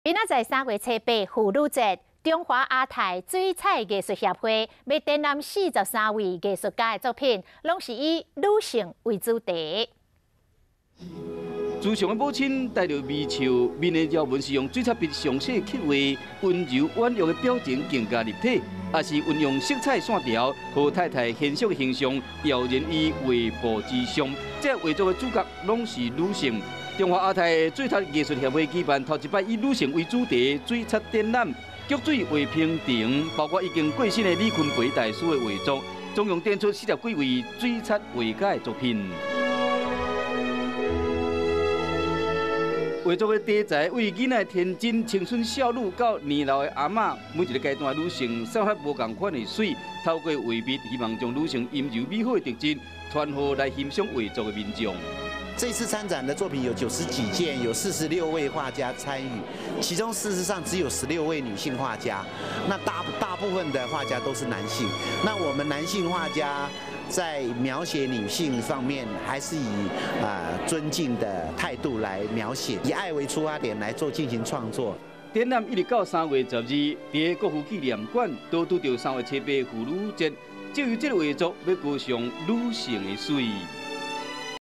今仔載3月7日婦女節，中華亞太水彩藝術協會欲展覽43位藝術家的作品，攏是以女性為主題。慈祥的母親帶著微笑，面的條紋是用水彩筆詳細刻畫，溫柔婉約的表情更加立體，也是運用色彩線條，何太太賢淑的形象躍然於畫布之上。這畫作的主角攏是女性。中華亞太水彩藝術協會舉辦頭一擺以女性為主題水彩展覽，菊水畫平庭，包括已經過身的李坤培大師的畫作，總共展出40幾位水彩畫家的作品。畫作的題材為囡仔天真、青春少女到年老的阿嬤，每一個階段的女性散發無仝款的媠，透過畫筆，希望將女性陰柔美好的特質傳予來欣賞畫作的民眾。這次參展的作品有90幾件，有46位畫家參與，其中事實上只有16位女性畫家，那大部分的畫家都是男性。那我們男性畫家在描寫女性方面，還是以尊敬的態度來描寫，以愛為出發點來做進行創作。展覽一直到3月12，佇國父紀念館都拄著3月7八婦女節，藉由這個畫作，欲高尚女性的媠。